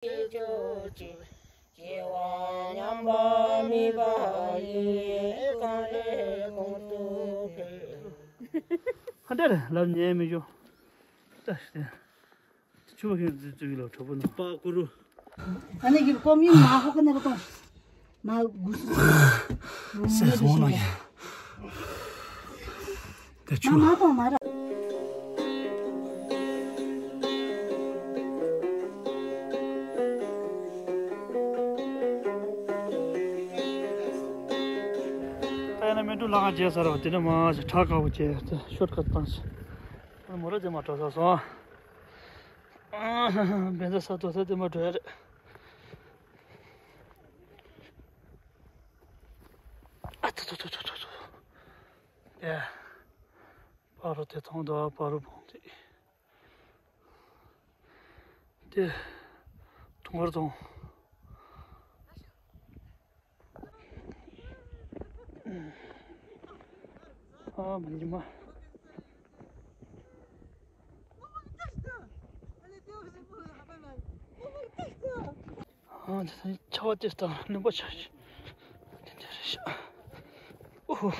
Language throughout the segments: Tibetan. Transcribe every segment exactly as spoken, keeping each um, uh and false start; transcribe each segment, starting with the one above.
སྐྱེ་བ་མཉམ་པ་མེད་པ་ཡི། གང་ལས་གོང་དུ་འཕེལ། ཧ་འདྲ་རེད་ལབ་ཉན་མི་འགྱུར། ད་ཤི། ཆུ་བ་ཁྱོད་ཚོའི་ཚུགས་ལ་གྲོགས་པོ་ནང་པ་ཀུ་རུ། ཨ་ནི་ཡུལ་གོམ་ཡུལ་མ་ཧོ་ཀ་ནེ་རོ་ཏོང་། མ་གུ་སུ། སེ་སོང་ན་ཡ། དེ་ཆུ། མ་མ་ཏོང་མ་ར། ད་ཡིན་ན་མི་འགྲོ་ལ་ང་བརྗེད་ས་ར་བ་དེ་ནས་མ་ཞིག་བྲག་དཀར་པོ་བརྗེད་ཤོར་ཁ་བཏང་ཞིག་མོ་ར་དེ་མ་འགྲོ་ས་སོང་། བན་ད་ས་དོ་ས་དེ་མ་འགྲོ་ཡ་རེད། ཨ་ཐུ་ཐུ་ཐུ་ཐུ་ཐུ་ཐུ། ཡ། སྤ་རོ་དེ་མཐོང་དོ། སྤ་རོ་བོང་དེ། དེ། དུང་དཀར་དང་། ཨ་མ་ཉི་མ། ཨ་ཆར་པ་དེ་ལྟར་རློན་པ་ཆགས་ཤིང་། དེ་འདྲ་རེད་ཤག་ཨོ།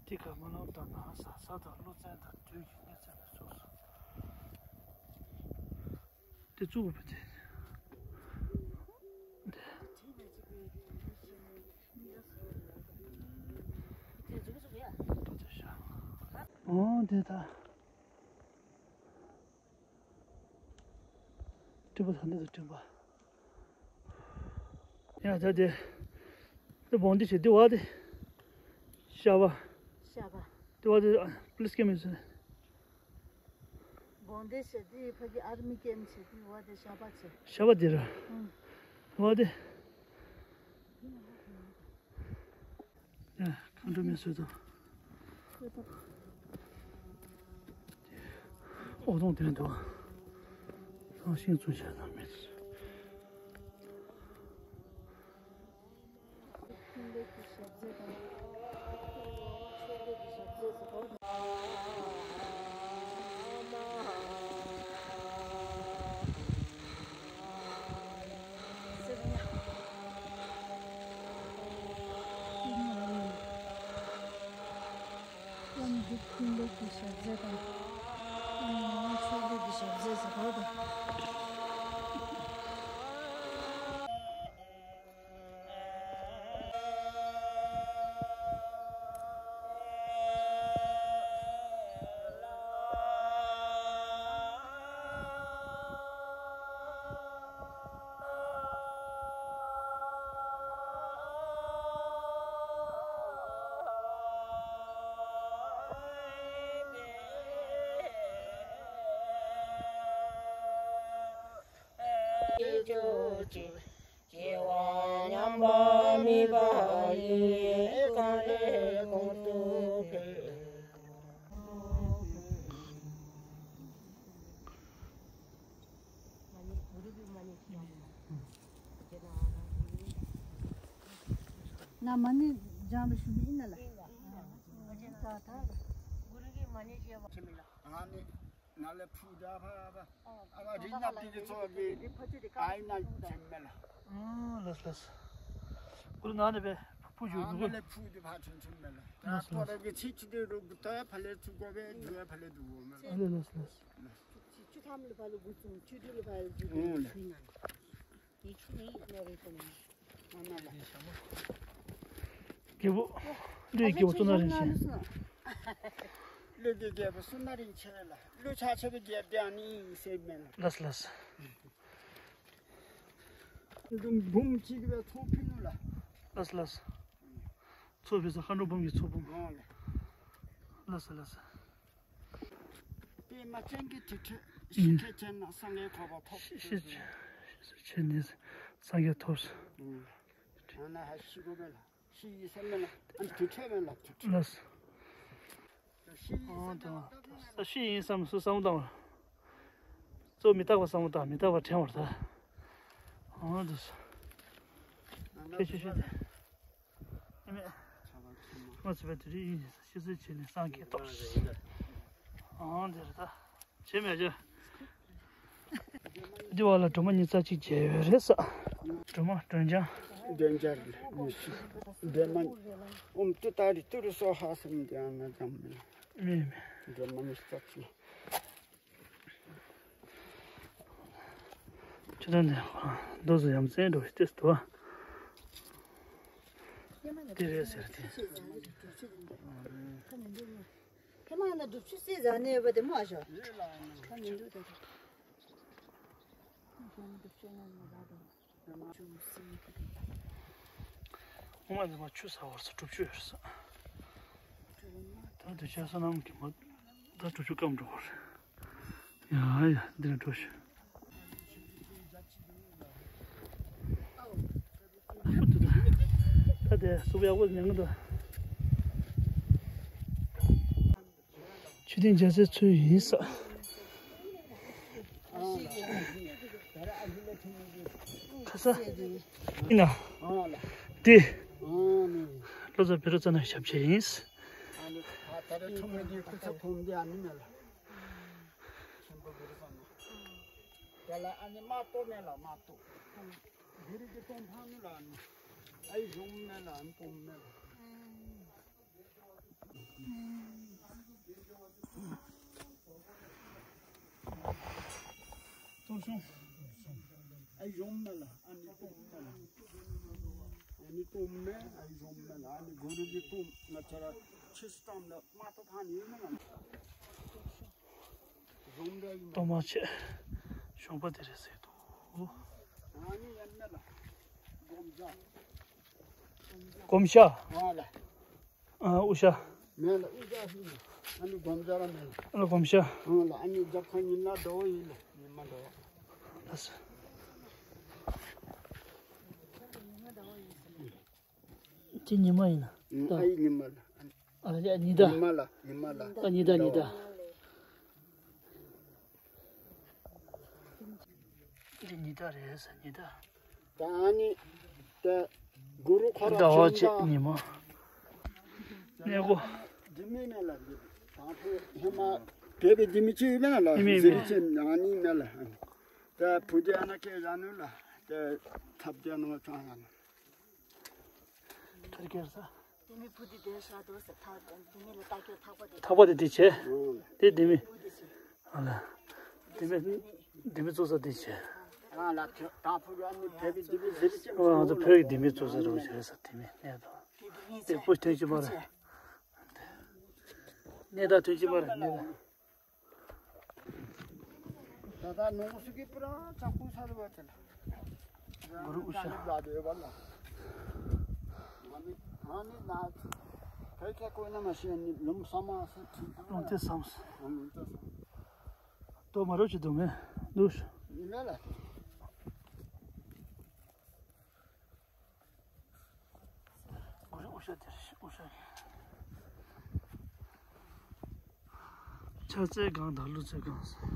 དེ་ག་མ་ལོག་ད་ན་ས་ས་དང་ཀླུ་བཙན་དང་དུས་ཀྱི་གནས་ཚད་ལ་སོགས་སོ། དེ་བཙུགས་པ་དེ། འོ་དེ་ད། སྤྲིན་པ་ད་འདི་ཚོ་སྤྲིན་པ། ཡ་ད་དེ། དེ་བོང་འདི་བྱེད་དེ་བ་དེ། ཤ་བ། ཤ་བ། དེ་བ་དེ་པླིས་ཀེ་མི་སོ། བོང་འདི་བྱེད་དེ་ཕ་གི་ཨར་མི་ཀེམ་བྱེད་དེ་བ་དེ་ཤ་བ་བྱེད། ཤ་བ་དེ་ར། ཨང་། དེ་བ་དེ། ཡ། གང་འགྲོ་མེད་བཟོས་དང་། ཨོ་དོང་དེ་འདུག་ཨང་། ཤིང་བཙུགས་བྱས་དང་མེད། སྐྱེ་བ་མཉམ་པ་མེད་པ་ཡི། གང་ལས་གོང་དུ་འཕེལ། ང་མ་ཎི་བགྲང་བའི་ཞུ་རྒྱུ་ཡིན་ན་ལ། ད་ད། ཨ་ནི། ང་ལ་ཕུ་ད་ཕ་ཕ། ཨ་མ་རི་ན་པི་གི་ཚོ་གི་ཨའི་ན་ཆེན་མེ་ལ། ཨ་ལགས་ལགས། ཨུ་ན་ནི་པེ་ཕུ་ཞུ་ཨ་ནི་ལ་ཕུ་དེ་ཕ་ཆུན་ཆུན་མེ་ལ། ད་ལགས་ཐོ་ར་གི་ཚི་ཆི་དེ་རུ་གུ་ཏ་ཕ་ལེ་ཚུ་གོ་བེ་དུ་ཕ་ལེ་དུ་གོ་མེ་ལ། ཨ་ལགས་ལགས། ཆུ་ཐམ་ལ་ཕ་ལེ་གུ་ཚུ་ཆུ་དུ་ལ་ཕ་ལེ་གུ་ཚུ་ཨུ་ལ། ཡི་ཆུ་ནི་ཡི་ནོ་རེ་ཏོ་ནི། རྒྱལ་པོ། ཀླུའི་རྒྱལ་པོ་སུ་ན་རིན་ཆེན། ཀླུ་གི་རྒྱལ་པོ་སུ་ན་རིན་ཆེན་ལ། ཀླུ་ཆགས་ཆེ་བའི་རྒྱལ་པོ་དེ་ཨ་ནི་ཡིན་ཟེར་མེད་ལ། ལགས་ལགས། འབུམ་གཅིག་པའི་ཚོགས་ཕུལ་ནུ་ལ། ལགས་ལགས། ཚོགས་ཕུལ་ས་མཁའ་འགྲོ་འབུམ་གྱི་ཚོགས་འབུམ། ཨོ་ལེ། ལགས་སོ་ལགས་སོ། པདྨ་ཅན་གྱི་དུར་ཁྲོད་ཞི་ཁྲོ་བྱས་ན་སངས་རྒྱས་གོ་འཕང་ཐོབ། ཞི་ཁྲོ་བྱས་ནས་སངས་རྒྱས་ཐོབ། ཨང་། ཨ་ན་ཧ་ཤི་གོ་བེ་ལ། ཤི་ཡི་སེམས་མེད་ལ། ཨ་ནི་དུར་ཁྲོད་མེད་ལ་དུར་ཁྲོད། ལགས། ཤི་ཡི་སེམས་མེད་ལ། ཤི་ཡི་སེམས་སུ་བསམ་དང་། ཏོ་མི་རྟག་པ་བསམ་བློ་བཏང་མི་རྟག་པ་དྲན་བར་ཐལ། འོ་འདུག་སོ། ཁྱེད་ཤོད་ཤོད་དེ། ཨེ་མེད། ང་ཚོ་བས་དེ་རིང་ཡིན་ཤི་གསོས་བྱས་ནས་སངས་རྒྱས་ཏོག་ཨང་དེ་རེད་ད། བྱེད་མེད་ཅེ། འདི་བ་ལ་སྒྲོལ་མ་ཉི་ཚ་གཅིག་མཇལ་ཡོད་རེད་ས། སྒྲོལ་མ་སྒྲོལ་ལྗང་། སྒྲོལ་ལྗང་རེད་ཉི་ཤུ། སྒྲོལ་མ་ཨོམ་ཏུ་ཏ་རི་ཏུ་རུ་སོ་ཧ་སམ་ཀྱང་ན་ཙམ་མེད། མེད་མེད། སྒྲོལ་མ་ཉི་ཤུ་རྩ་གཅིག་ཁྱེད་རང་ནས་རྡོ་བཟོ་ཡ་མཚན་འགྲོ་ཤི་ཏེ་སྟོ། དེ་རེད་ཟེར་ཏེ། ཁ་མ་ན་སྒྲུབ་ཆུ་སེ་ཟ་ནས་བ་དེ་མ་ཤོ། ཁ་མི་འདུག་ད། ང་ཚོ་མ་ཆུ་ཟ་བར་སོ་སྒྲུབ་ཆུ་ཡོད་ས། ད་དུ་ཆ་ས་ནམ་གི་མ་ད་སྒྲུབ་ཆུ་སྐམ་འགྲོ་བར། ཡ་ཡ་འདི་ལ་འགྲོ་ཤི། ད་དེ་སུབ་ཡག་པོ་ཉན་གི་འདུག་ཆུ་ཐིགས་འཇའ་ཚོན་ཚོས་ཡིན་ས། ཁ་ས། ཡིན་ན། དེ། ལོ་ཙཱ་བེ་རོ་ཙ་ན་ཞབས་ཕྱི་ཡིན། དེ་ལ་ཨ་ནི་མ་ཏོ་མེ་ལ་མ་ཏོ། དེ་རིགས་ཀྱི་ཏོང་ཕང་ནི་ལ་ཨ་ནི། ཨ་ཡི་ཡོང་མེ་ལ་ཨ་ནི་ཏོང་མེ་ལ། ཏོ་ཤོང་། ཨ་ཡོང་མེ་ལ་ཨ་ནི་ཏོང་མེ་ལ། ཨ་ནི་ཏོང་མེ་ཨ་ཡོང་མེ་ལ་ཨ་ནི་གོ་རུ་གི་ཏོང་ང་ཚ་ར་ཆིས་ཏང་ལ་མ་ཏོ་ཕང་ནི་ཡོང་མེ་ལ། ཏོ་མ་ཆེ། ཤོང་པ་དེ་རེད་ཟེར་འདུག་ཨ་ནི་ཡོང་མེ་ལ། གོམ་ཤ། ཨ་ལ། ཨ་དབུ་ཞྭ། མེ་ལ་དབུ་ཞྭ་ཞིག་ཨ་ནི་གོམ་ཤ་ར་མེ་ལ། ཨ་ལ་གོམ་ཤ། ཨ་ལ་ཨ་ནི་རྒྱབ་ཁ་ཉིན་ལ་ཟླ་བོ་ཡིན་ལ་ཉི་མ་ཟླ་བོ། ལགས་སོ། ཁྱེད་ཉི་མ་ཡིན་ན། ཨ་ཡི་ཉི་མ་ལ། ཨ་ལ་ཉི་ཟླ། ཉི་མ་ལ་ཉི་མ་ལ། ཨ་ཉི་ཟླ་ཉི་ཟླ། འདི་ཉི་ཟླ་རེད་ཟེར་ཉི་ཟླ། ད་ཨ་ནི་ད་གུ་རུ་ཁོ་ར་ཟླ་བ་ཆེ་ཉི་མ། གནས་སྒོ། འདི་མི་ནས་ལ་འདི་དང་ཕུ་ཧེ་མ་བོད་པའི་འདི་མི་ཅི་ཡོད་ན་ལ་མི་མི་ཟེར་ཅེ་ཨ་ནི་ནས་ལ། ད་བུ་དེ་ཨ་ན་སྐད་ར་ནུ་ལ་ད་ཐབ་དེ་ནང་ཚང་ཡ་ལ། ཁར་ཁེར་ས། དེ་མི་བུ་དེ་དེ་ཤ་དོ་ས་ཐག་དེ་མི་ལ་ལྟ་སྐྱོ་ཐག་པ་དེ། ཐག་པ་དེ་དེ་བྱས། དེ་དེ་མི། བུ་དེ་ཟེར། ཨ་ལ། དེ་མི། དེ་མི་བཙུགས་ས་དེ་བྱས། ཨ་ལ་དེ་དང་ཕུ་ར་ནི་བོད་པའི་དེ་མི་ཟེར་ཅི། ཨ་ང་ཚོ་བོད་ཀྱི་དེ་མི་བཙུགས་ས་རོ་བྱས་ས་དེ་མི་གནས་དང་། དེ་བུ་ཐོན་ཅི་མ་རེད། གནས་དང་ཐོན་ཅི་མ་རེད་གནས་དང་། ད་ལྟ་ནོར་སྲིད་ཀྱི་པུ་ར་ཆག་པོ་ས་རུ་བ་དེ་ལ། གུ་རུ་ཨུ་ཤ། ལ་དེ་བ་ལ། ང་ནི་ང་ནི་ན་བོད་སྐད་བཀོད་ན་མ་ཤེས་ནི་ལུམ་ས་མ་ས་ཁྲི། ལུམ་ཏེ་སམ་ས། ལུམ་ཏེ་སམ། ཏོ་མ་རོ་ཅི་དུ་མེ་དུ་ཤ། ཡིན་ན་ལ། གུ་རུ་ཨུ་ཤ་དེ་རེད་ཨུ་ཤ། ཕྱག་འཚལ་སྒང་དང་གླུ་འཚལ་སྒང་ཟེར།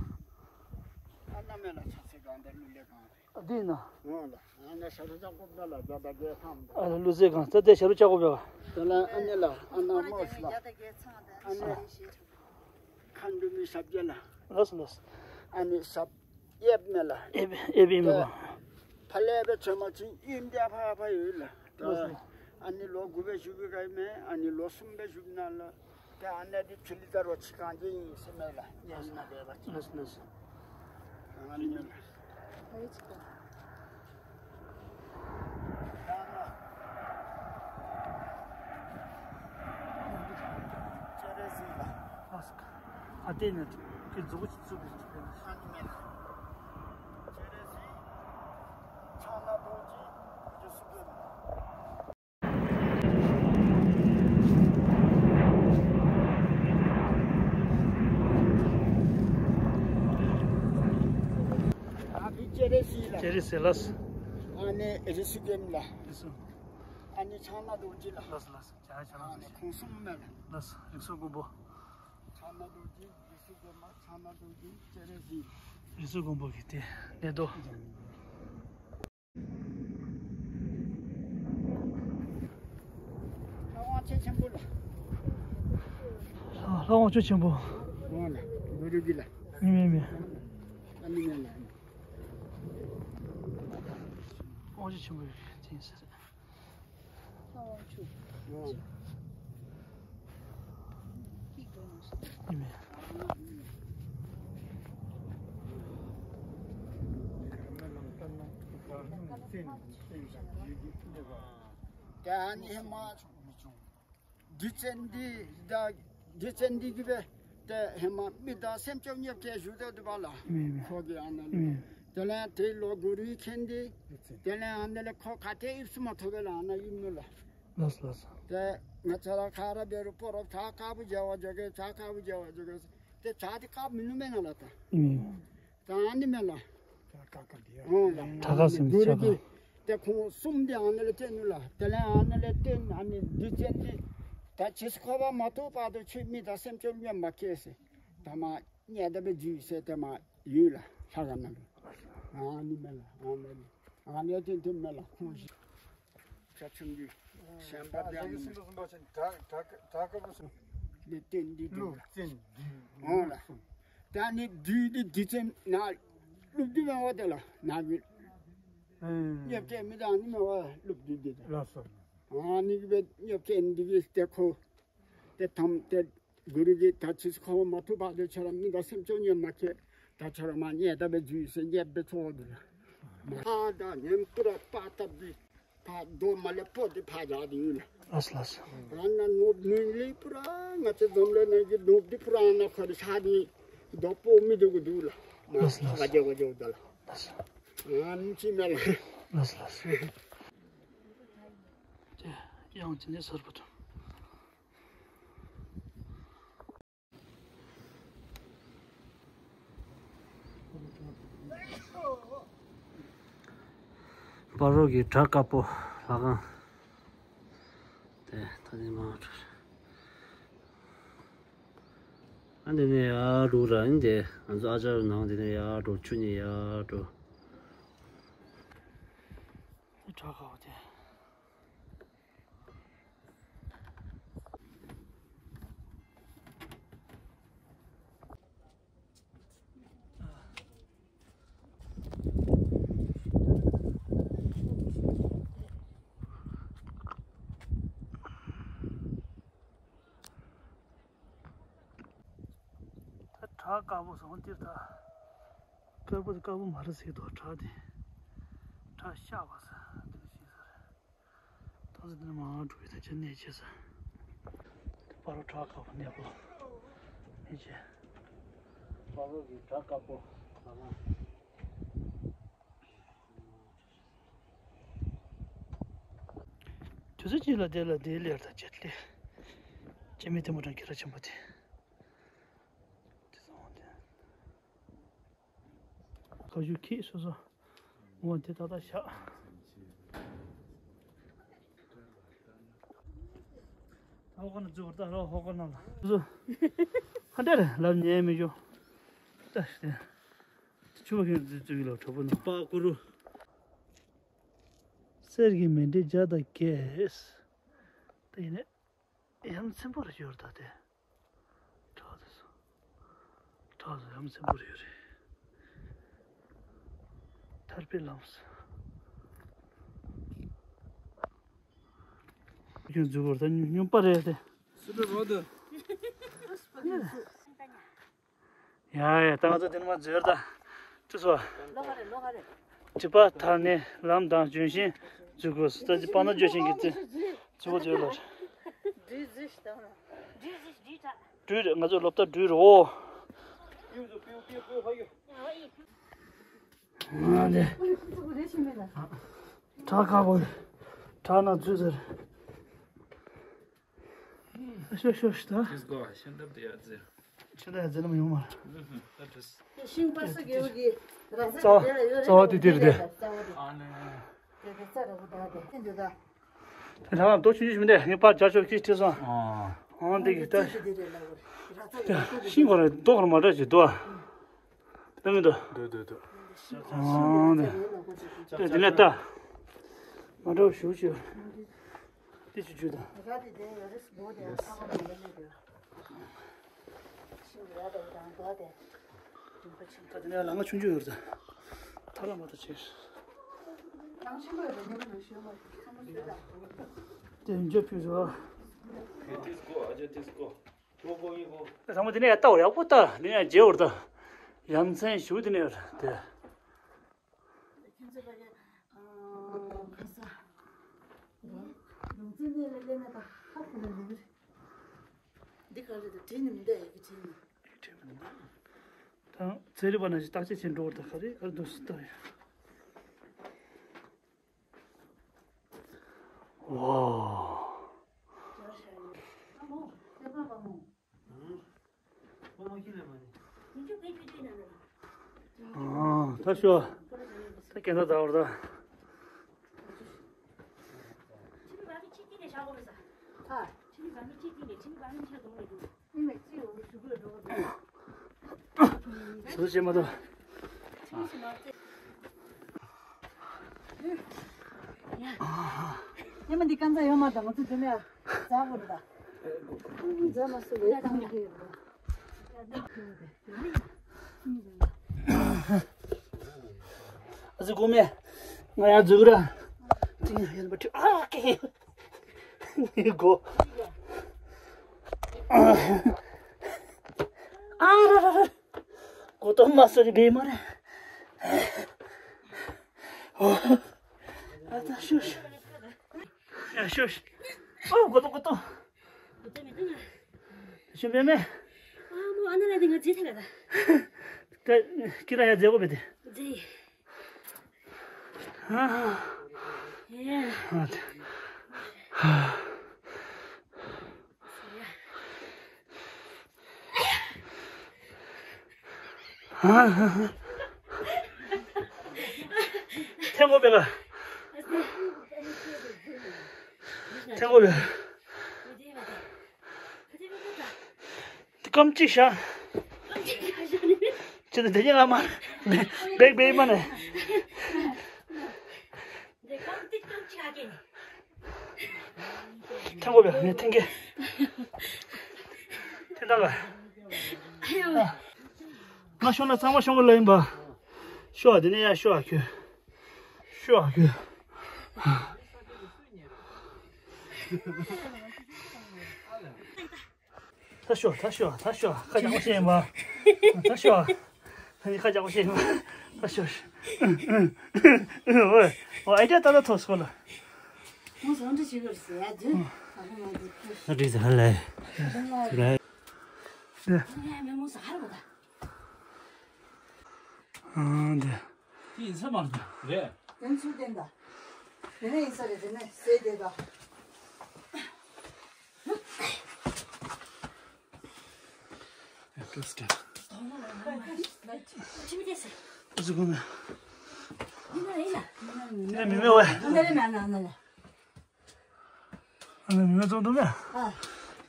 ཨ་ན་མེ་ལ་ཕྱག་འཚལ་སྒང་དང་གླུ་ལེན་སྒང་རེད། ཨ་འདི་ན། འོ་ལ། ཨ་ན་ཤ་རུ་ཅག་ཀོབ་ན་ལ་རྒྱ་ད་རྒྱ་ཐམ། ཨ་ལ་གླུ་འཚལ་སྒང་ད་དེ་ཤ་རུ་ཅག་ཀོབ་ཡ། དེ་ལ་ཨ་ནེ་ལ་ཨ་ན་མོ་ཤ་ལ། ཨ་ནེ། ཁ་འདུ་མི་ཞབས་རྗེས་ལ། ལགས་སོ་ལགས་སོ། ཨ་ནི་ཞབས་གཡེབ་མེ་ལ། ཨེབ་ཨེབ་ཨེབ་མེ་ལ། ཕ་ལས་པའི་ཚོད་མ་ཚིག་ཨིན་དེ་ཕ་ཕ་ཡོད་ལ། ལགས་སོ། ཨ་ནི་ལོ་དགུ་པའི་ཞུ་གི་ག་ཡི་མེ་ཨ་ནི་ལོ་གསུམ་པའི་ཞུ་གི་ན་ལ། དེ་ཨ་ནེ་དེ་ཆུ་ལི་ད་རོ་ཆི་གང་ཅི་ཡིན་སེ་མེ་ལ་ཡིན་ན་བས་པ། ལགས་སོ་ལགས་སོ། ཨ་ནི་མེ་ལ། ཨ་དེ་ནི་ཀི་རྫོགས་ཀྱི་ཚུལ་དུ་བྱེད་པས་ན། ཨ་ཕི་ཅེ་རེ་སི་ལ། ཅེ་རེ་སི་ལ། ཨ་ནེ་རི་སུ་ཀེམ་ལ། རི་སུ། ཨ་ནེ་ཕྱག་ན་རྡོ་རྗེ་ལ། ལགས་སོ་ལགས་སོ། ཇ་ཆ་ཨ་ནེ་ཁོང་གསུམ་མེ་ལ། ལགས་སོ་རིགས་སུ་དགོན་པོ། ཕྱག་ན་རྡོ་རྗེ་རི་སུ་ཀེམ་ལ་ཕྱག་ན་རྡོ་རྗེ་ཅེ་རེ་སི། རི་སུལ་དགོན་པ་གི་དེ་གནས་རྡོ། ལྷ་དབང་ཆེ་ཆེན་པོ་ལ། ལྷ་ལྷ་དབང་ཆེ་ཆེན་པོ། འོང་ལ། གུ་རུ་གི་ལ། མི་མི་མི། ཨ་ནི་མེད་ལ། དབང་ཆེ་ཆེན་པོ་ཡིན་ཟེར། ཨ་ནི་མེད། ད་ཨ་ནི་ཧེ་མ་བྱུང་མི་བྱུང་། དུས་ཆེན་འདི་ད་དུས་ཆེན་འདི་གི་བས་ཏེ་ཧེ་མ་མི་དང་སེམས་ཅན་མཉམ་སྐྱེ་ཞུ་ཏེ་འདུག་པ་ལ། ཨ་ནི་མེད། ཁོ་གི་ཨ་ནི་ཨ་ནི་མེད། དེ་ལས་དེ་ལོ་གུ་རུའི་མཁན་འདི། དེ་ལས་ཨ་ནི་ལས་ཁོ་ག་ཏེ་ཡིབ་སུ་མ་ཐོབ་པའི་ལ་ཨ་ན་ཡིབ་ནུ་ལ། ལགས་སོ་ལགས་སོ། དེ་ང་ཚ་ར་ཁ་ར་བེ་རུ་པོ་རོ་ཆ་དཀར་པོ་རྒྱལ་བ་འཇོ་གེ་ཆ་དཀར་པོ་རྒྱལ་བ་འཇོ་གེ་དེ་ཆ་དེ་དཀར་མི་ནུ་མེ་ན་ལ་ད། ཨུམ། ད་ཨ་ནི་མེ་ལ། ཨོ་ལ། གྲྭ་ཁ་སེམས་གུ་རུ་ཆ་གི་ག་དེ་ཁོང་གསུམ་དེ་ཨ་ནི་ལ་བསྟན་ནུ་ལ། དེ་ལས་ཨ་ནི་ལ་བསྟན་ཨ་ནི་དུས་ཆེན་དེ་ད་ཇི་སྲིད་འཁོར་བ་མ་ཐོབ་བར་དུ་ཆོས་མི་དང་སེམས་ཅན་མཉམ་མ་སྐྱེ་ཟེར། ད་མ་རྙེད་ད་པའི་རྒྱུད་ཟེར་དེ་མ་ཡོད་ལ་ལྷ་ག་ན་ལ། ཨ་ནི་མེ་ལ་ཨ་ནི་ལ་ཨ་ནི་དེ་དེ་མེ་ལ་ཁོང་ཞིག་ཆ་ཆུང་གི་ཞེན་པ་ལྡན་མི་ལས་བརྟེན་འདི་འདུག་ལ། ཨོ་ལ། ད་ནི་བདུད་འདི་བདུད་ཅན་ན་ཀླུ་བདུད་མེ་བ་དེ་ལ་ན་གི་ཨེ། ཉེ་བར་མི་དང་ནི་མེ་བ་ཀླུ་བདུད་འདི་དེ་ལ་སོ། ཨ་ནི་གི་བས་ཉེ་བར་འདི་གི་དེ་ཁོ་དེ་ཐམ་དེ་གུ་རུ་གི་ད་ཆུ་ཁོ་མ་ཐུབ་པ་དེ་ཆ་ར་མི་དང་སེམས་ཅན་ཉེ་མ་ཁེ་ད་ཆ་ར་མ་རྙེད་ད་པའི་རྒྱུད་སེ་རྙེད་པའི་ཚོགས་འདི་ལ་མ་ཧ་ད་ཉན་པུ་ར་པ་ཏ་བི། ཕ་རྡོ་མ་ལེ་པོ་དེ་ཕ་རྒྱག་དེ་ཡིན་ལ། ལགས་སོ་ལགས་སོ། ཨ་ན་ནོབ་ནུས་ལི་པུ་ར་ང་ཚོ་འཛོམས་ལེ་ནང་གི་ནོབ་དེ་པུ་ར་ཨ་ན་ཁོ་རེ་ཤ་དེ་རྡོ་པོ་མི་འདུག་གི་འདུག་ལ། མ་ལགས་སོ་ལགས་སོ། ག་རྒྱག་ག་རྒྱག་ད་ལ། ལགས་སོ། ཨ་ནི་ཅི་མེ་ལ། ལགས་སོ་ལགས་སོ། དེ་ཡང་ཅི་ནས་སོར་པོ་དང་། སྤ་རོ་གི་བྲག་དཀར་པོ་ལྷ་ཁང་། དེ་ད་ནི་མ་འགྲོ། ཨ་འདི་ནས་ཡར་འགྲོ་ར་ཨིན་དེ་ང་ཚོ་ཨ་ཅག་ནང་འདི་ནས་ཡར་འགྲོ་ཆུ་ནས་ཡར་འགྲོ། བྲག་དཀར་པོ་དེ། ད་བྲག་དཀར་པོ་སོང་སྟེ་ད། དཀར་པོ་དེ་དཀར་པོ་མ་རེད་ཟེར་དོ་བྲག་དེ། བྲག་ཤ་བ་ས་དེ་ཤེས་ས་རེད། ད་ཚོ་འདི་ནས་མར་འགྲོ་བའི་ད་ཆ་གནས་བྱས་ས། སྤ་རོ་བྲག་དཀར་པོ་གནས་སྤོ་གནས་བྱས། སྤ་རོ་གི་བྲག་དཀར་པོ་ལ་ལ། དུས་ཚོད་གཅིག་ལ་དེ་ལ་དེའི་ལེར་དང་བཅས་ཏེ། སྐྱེ་མེད་ཐིམ་ཕུག་དང་ཁྱེད་ར་ཆེན་པོ་དེ། དེ་ཚོ་འོང་དེ། ཁ་ཤུ་ཁྱི་སོ་སོ། འོང་དེ་ཏག་ཏག་བཞག་ཧོ་ཀོ་ན་འཛུལ་བར་ད་རོ་ཧོ་ཀོ་ན་ལ། སོ་སོ། ཧ་འདྲ་རེད་ལབ་ཉན་མི་འཇོ། ད་ཤི་དེ། ཆུ་བ་ཁྱོད་འཛུལ་འཛུལ་ལ་གྲོགས་པོ་ནི་པ་ཀུ་རུ། གསེར་གྱི་མཎྜལ་བརྒྱ་དང་བརྒྱད། ད་ཡིན་ནས། ཡ་མཚན་པོ་རེ་ཡོད་རེད་ད་དེ། བྲག་དེ་སོ། བྲག་དེ་ཡ་མཚན་པོ་རེ་ཡོད་རེད། ཐར་པའི་ལམ་སོ། ཁྱོད་འཛུལ་བར་ད་སྨྱོན་པ་རེད་དེ། སུ་འགྲོ་རོགས་དུ། ཡ་ཡ་ད་ང་ཚོ་དེ་ནས་མར་འཛུལ་ད། ཅི་སོ། ལོ་ག་རེ་ལོ་ག་རེ། དྲི་པ་ཐར་ནས་ལམ་དང་ལྗོན་ཤིང་འཛུལ་དགོས་སུ་ད་ཅི་པ་ན་ལྗོན་ཤིང་གི་རྩི། ཚུ་བོ་དེ་ལ། སྦྲུལ་རེད་ང་ཚོ་སློབ་གྲྭ་སྦྲུལ་རེད་འོ། ང་དེ། བྲག་དཀར་པོ། བྲག་ན་འཛུལ་ཟེར། ཤོ་ཤོ་ཤི་ད། ཤིང་ད་ཡ་ཛེ་ནམ་ཡོང་མ། ཤིང་པ་ས་གེ་བ་གི་ར་ས་རྩ་རྩ་བ་དེ་དེ་རེད་དེ། ཨ་ནི། དེ་དེ་རྩ་ར་བུ་ད་དེ་དེ་འདུག་ད། དེ་ལ་རྡོ་ཆུང་ཆུང་ཞིག་མི་འདུག་ངས་པར་རྒྱག་ཆོག་གིས་ཁྲིད་སོང་། ཨང་དེ་གི་ད། ཤིང་གོ་རེ་རྡོ་གོ་མ་འདྲ་ཞིག་འདུག་ཨ། ལྟ་མི་འདུག་འདུག་འདུག་འདུག་ཨང་དེ། དེ་དེ་ནས་ལྟ། མ་འགྲོ་ཞུ་ཞུ། དེ་ཞུ་ཞུ་དང་། ར་དེ་དེ་ཡོད་རེད་སྒོ་དེ་ཚ་བ་མ་ཡིན་ནས་དེ། ཤིང་ར་དེ་དང་སྒོ་དེ། རིན་པོ་ཆེ། ད་དེ་ནས་ལམ་ཁ་ཆུང་ཆུང་ཡོད་རེད་ད། ཐ་ལ་མ་ད་ཆེ། ནང་ཆེན་པོ་ཡོད་པ་ཉི་མ་ནང་ཞོལ་མ་ཚང་མ་ཞོལ་དང་། དེ་འཇོག་ཕུལ་རོགས། དེ་དེ་སྒོ་ཨ་ཅག་དེ་སྒོ། ཚང་མ་དེ་ནས་ལྟ་བར་ཡག་པོ་ལྟ་ལེན་ཡག་མཇལ་བར་ལྟ། ཡ་མཚན་ཞུ་དེ་ནས་དེ། ཁྱེད་ཚོ་ཕ་གི་ཁ་ས་ལུང་ཚན་ནས་ལས་ལས་ན་ད་ཧ་གོ་ལ་ལུག་འདི་ག་རེད་ད་བྲིས་ནི་མི་འདུག་ཡ་གི་བྲིས་ནི། ད་ཚན་རིག་པ་ན་ཞིག་བརྟག་དཔྱད་བྱེད་འགྲོ་བར་ད་ག་རེ་ག་རེ་འདུག་སུ་ལྟ་ཡ། ཝའོ། ཨ། ད་ཤོ། ད་གན་ད་ད་བར་ད། ཚོད་བྱེད་མ་ཐུབ། ཉི་མ་འདི་རྐང་ཚ་ཡོད་མ་དང་ང་ཚོ་འདི་ནས་འཛག་དགོས་རེད་ད། འཛག་མ་སོང་ལས་དང་གི་ཡོད་རེད། ཨ་ཙི་གོ་མེ། ང་ཡང་འཛུགས་ར། ཏིང་ཡོད་པ་ཁྲི་ཨ་ཀེ། གོ། ཨ་ར་ར་ར། གོ་ཏོ་མ་སོ་རི་བེ་མ་རེ། ཨོ། ཨ་ད་ཤུ་ཤུ། ཡ་ཤུ་ཤུ། ཨོ་གོ་ཏོ་གོ་ཏོ། ཤུ་བེ་མེ། ཨ་མོ་ཨ་ན་ལ་དེ་ང་ཇི་ཐ་ག་ད། ད་ཀི་ར་ཡ་ཛེ་གོ་བེ་དེ། ཇི། ཨ། ཡ། ཨ་ད། ཐེངས་གོ་བེ་ག་ཐེངས་གོ་བེ། འདི་ཀམ་ཅི་ཤ། ཅི་འདི་དེ་ཉིད་ལ་མ། བེག་བེག་མ་ནས། ཐེངས་གོ་བས་ངས་ཐེངས་ཀྱི། ཐེངས་དང་ག་ང་ཤོང་ན་གཙང་མ་ཤོང་གི་ལ་ཡིན་པ། ཤོག་དེ་ནས་ཡར་ཤོག་ཨ་ཁྱོད། ཤོག་ཨ་ཁྱོད། ད་ཤོག་ད་ཤོག་ད་ཤོག་ཁ་རྒྱག་པ་བཤད་ཡིན་པ། ད་ཤོག་ད་ནི་ཁ་རྒྱག་པ་བཤད་ཡིན་པ། ད་ཤོག་ཨོ་ཨའི་ཌི་ཡ་ད་ད་ཐོག་སོང་ལ། ང་ཟོང་འདྲི་བྱེད་དགོས་ཟེར་ཡ་དུས། ད་ཁོ་ང་འདི་ཁུ། ད་འགྲིག་ཟེར་ཧ་ལས། ད་ལ། ད་ལ། ཡ་མེ་མོ་ཟ་ཧར་བ་ད། ཨང་འདི། དེ་ཡིན་ས་མ་རེད། དེ་ཚུར་བསྟན་ད། དེ་ནས་ཡིན་ས་རེད་དེ་ནས་ཟས་བསྡད་ད། ཡ་ཀྲོ་སི་ཀྲ། ཁྲིམས་བསྡད་ཟེར། ཨུ་ཚུགས་གོ་མེད། ཡིན་ན་ཡིན་ན། དེ་ནས་མི་མེད་བས། ཨ་ན་རེ་ན་ན་ན་ལ། ཨ་ནི་མི་ཚོགས་འདུག་ག་ཨ།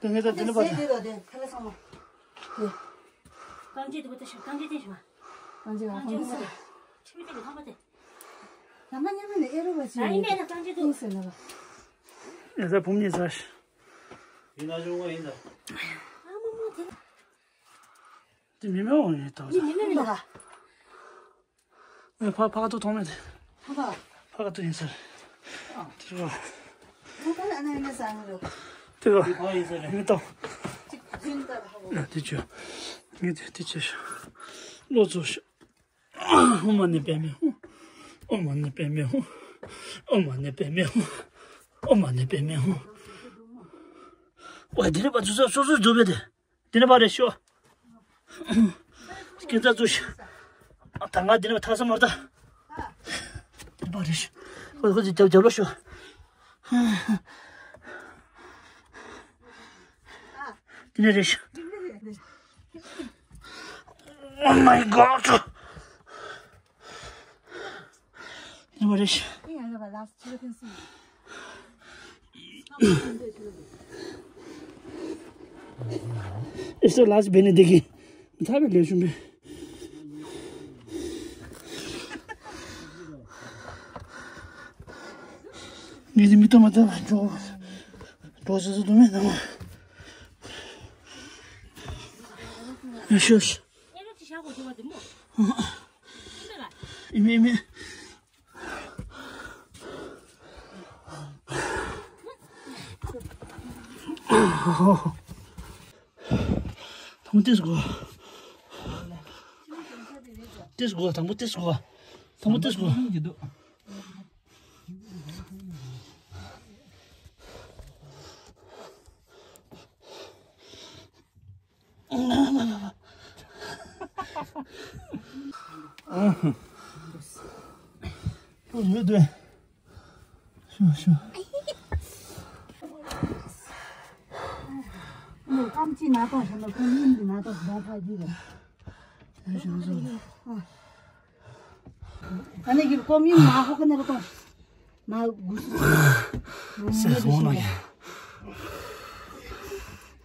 དེ་ངས་ད་དེ་ནི་པ་དེ། དེ་དེ་ཐ་ལ་ཚང་མ། དེ། རྐང་རྗེས་དེ་གོ་ད་ཤོག་རྐང་རྗེས་དེ་ཤོག་རྐང་རྗེས་རྐང་རྗེས་ངོ་མ་དེ། ཁྲིམས་དེ་གི་ལྷག་པ་དེ། ད་མ་ཉམས་ནས་ཨེ་རོ་བ་ཅི། ཨ་ཡིན་མེད་ད་རྐང་རྗེས་དེ། ཡིན་ཟེར་ན་ལ། ཡ་ད་བུམ་ཉིད་ཟ་ཤི། ཡིན་ན་ཆུང་བ་ཡིན་ད། ཨ་མ་མ་དེ། དེ་མི་མེད་འོང་ཡིན་ད། མི་མི་མེད་ལ། ཕ་ཕ་ག་ཏུ་ཐོང་མེད་དེ། ཕ་ག་ཕ་ག་ཏུ་ཡིན་ཟེར། དེ་རུ། ཕ་ག་ལ་ན་ཡིན་ཟེར་ནི་རུ། དེ་རུ། ཕ་ཡིན་ཟེར་རེད། མི་ཏོ། ཅིག་རྫུན་ད་ཧ་གོ། ཡ་དེ་ཆོ། ངས་དེ་དེ་ཆེ་ཤོ། ལོ་ཚོ་ཤོ། ཨོཾ་མ་ཎི་པདྨེ་ཧཱུྃ། ཨོཾ་མ་ཎི་པདྨེ་ཧཱུྃ། ཨོཾ་མ་ཎི་པདྨེ་ཧཱུྃ། ཨོཾ་མ་ཎི་པདྨེ་ཧཱུྃ། ཝ་དེ་རེད་པ་ཚོ་ཚོ་ཚོ་ཚོ་འཛུལ་བས་དེ། དེ་ནས་བ་རེ་ཤོ། སྐྱིན་ཚ་ཚུ་ཤ། ད་ང་དེ་ནས་བ་ཐག་ས་མར་ད། བ་རེ་ཤོ། ཁོ་ཁོ་ཅི་རྒྱབ་རྒྱབ་ལོ་ཤོ། དེ་ནས་རེ་ཤོ། Oh my God. དེ་ནས་བ་རེ་ཤོ། It's the last Benedict. ཐ་བའི་ལས་ཞུམ་པས། ཡིན་མི་ཏོ་མ་ཏོ་འགྲོ། འགྲོ་ཟེར་ཟེར་དུ་མེད་ནམ། ཡ་ཤོ་ཤོ། ཨི་མེ་ཨི་མེ། དང་པོ་ཏིས་གོ། ཏིས་གོ། དང་པོ་ཏིས་གོ། དང་པོ་ཏིས་གོ། ཨ། ཡོད་དེ། ཤོ་ཤོ། ཨ་ནི་གི་ཀོ་མིན་མ་ཧོ་ཀ་ནེ་ར་ཏོང་། མ་གུ་སུ། སེ་ཧོ་ན་ཡ།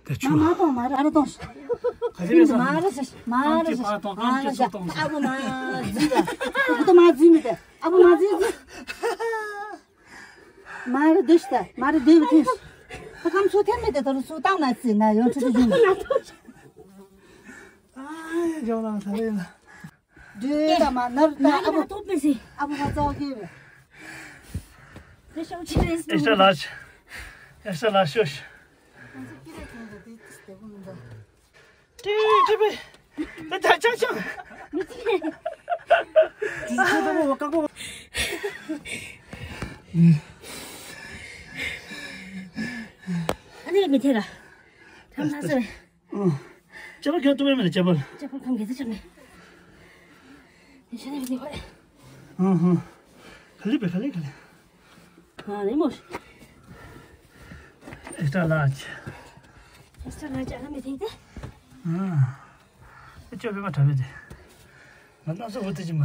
དེ་ཆུ། མ་མ་ཏོང་མ་ར་ཨ་ར་ཏོང་། ག་ཚོད་རེད་ཟེར། མ་ར་སེ་མ་ར་སེ་མ་ར་སེ། ཨ་བུ་མ་ཛི་ད། ཨ་བུ་མ་ཛི་མི་ད། ཨ་བུ་མ་ཛི་ཛི། མ་རེད་འདུག་ཤི་ད། མ་རེད་འདུག་ཐེངས། ད་ཁམས་ཚུར་འཐེན་མེད་དེ། ད་རུང་ཚུར་བཏང་མ་ཚིག་ན་ཡོང་ཆུ་ཚོད་བཞུགས། ཨ་ཡ་ཇོ་ལང་ས་རེད་ལ། འདུག་ད་མ་ནར་ད། ཨ་བུ་ཐོབ་མི་སྲིད། ཨ་བུ་ང་ཚོ་གི་རེད། དེ་ཤོག་ཆི་རེད། ཨེ་ཤ་ལ་ཤ། ཨེ་ཤ་ལ་ཤོ་ཤ། ང་ཚོ་ཀི་རེད་ཁྱོད་ཚོ་དེ་དེ་བུ་མི་འདུག་ཏི་ཏི་པེ། ད་ད་ཆ་ཆ། ཨ་ནི་མི་ཐེ་ར། ཐམ་ཐ་སེ། ཅ་པར་ཁྱོད་ཏུ་མེ་མེ་ལ་ཅ་པར། ཅ་པར་ཁམ་གེ་ཚ་ཆ་མེ། ནི་ཤ་ནི་མི་ཐེ་གོ། ཨ་ཧ། ག་ལི་པེ་ག་ལི་ག་ལི། ཨ་ནི་མོ། ཨེག་སི་ཊ་ལཱར་ཇི། ཨེག་སི་ཊ་ལཱར་ཇི་ཨ་ན་མི་ཐེ་ཏེ། ཨ། ཨེ་ཅོ་བེ་མ་ཁྲ་བེ་ཏེ། ང་ན་སོ་བོ་ཏེ་ཅི་མ།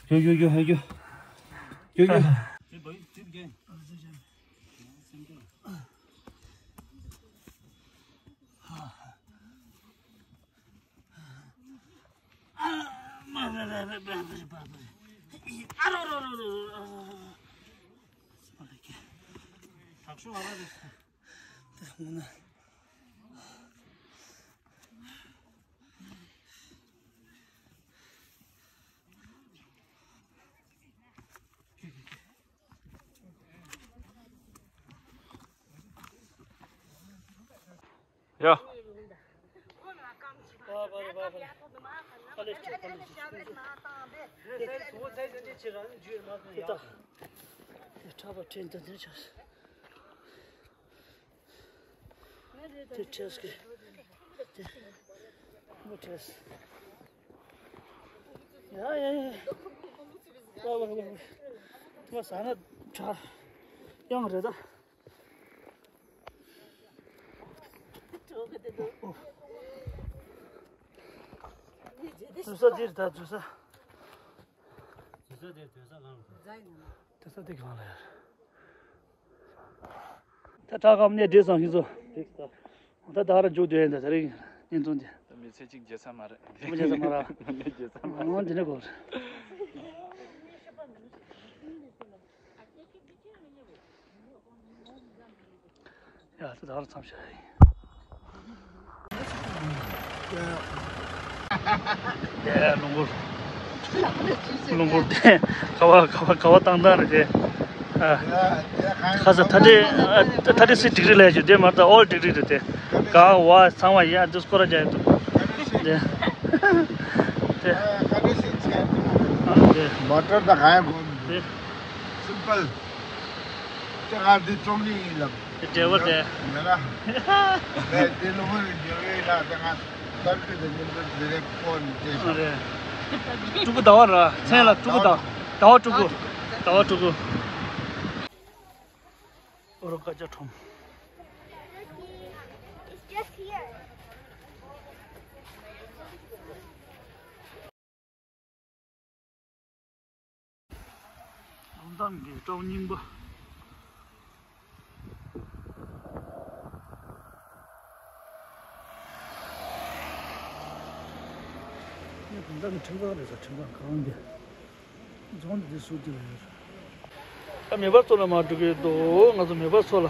ཡོ་ཡོ་ཡོ་ཧ་ཡོ། ཡོ་ཡོ། ཡ། ཁྲག་པ་ཁྲེལ་འདི་འདིར་ཆགས། དེ་ཁྲེལ་སྐད། དེ་མོ་ཁྲེལ། ཡ་ཡ་ཡ། ཝ་ཝ་ཝ་ཝ། དེ་མ་ཟ་ན་དྲག་ཡང་རེད་ད། འཛུལ་ས་འདིར་ད་འཛུལ་ས། འཛུལ་ས་འདིར་འཛུལ་ས་གང་རེད། འཛུལ་ས་འདི་གང་ལ་ཡ། ད་ཁྲག་སྐམ་ནས་བསྡད་སོང་ཁྱེད་ཚོ། ད་ད་ར་འཇུག་སྡོད་ཡིན་ད་ད་རེས་བརྙན་ཐུང་འདི། ད་མི་ཚེ་གཅིག་བརྗེད་ས་མ་རེད། མི་བརྗེད་ས་མ་རེད། མི་བརྗེད་ས་མ་རེད། འོ་འདི་འདྲ་གོ། ཡ་ད་ད་ར་མཚམས་བཞག་ཡིན། ཡ་རླུང་འཁོར། རླུང་འཁོར་དེ་ཁ་བ་ཁ་བ་ཁ་བ་བཏང་སྟངས་རེད་དེ། ཨ། ཁ་ས་ཐ་དེ་ཐ་དེ་སི་ཌིག་རི་ལས་ཞུ་དེ་མ་ད་ཨོལ་ཌིག་རི་རེད་དེ། གང་བ་ཚང་བ་ཡ་འདི་སྐོར་ར་རྒྱག་ཡོད་དེ། དེ། ཨ་དེ། མོ་ཊར་ད་གང་ཡང་དགོས་མི་འདུག་དེ། སིམ་པལ། དེ་ག་དེ་བཙོང་གི་ཡིན་ལབ། དེ་འབྲས་བུ་དེ། མེད་ལ། དེ་དེ་ལོ་མ་རེ་འབྲས་བུ་ཡིན་ལ་དེ་ང་ལྟར་གི་དེ་མི་འདུག་དེ་རེ་ཁོ་ནི་དེ། ཨ་རེད། ཕྲུ་གུ་ཟླ་བ་ར་མཚན་ལ་ཕྲུ་གུ་ཟླ་བ། ཟླ་བ་ཕྲུ་གུ། ཟླ་བ་ཕྲུ་གུ། ཨོ་རོ་ཀ་ཅ་ཁྲོམ། རོང་ཐང་གི་སྤྲང་རྙིང་པ། ངས་རོང་ཐང་གི་ཁྲིམས་ཁང་རེད་ཟེར། ཁྲིམས་ཁང་གང་གི་རྫོང་འདི་འདི་སུ་འདི་རེད། ད་མེ་འབར་མཚོ་ལ་མར་འགྲོ་གི་འདུག་ང་ཚོ་མེ་འབར་མཚོ་ལ།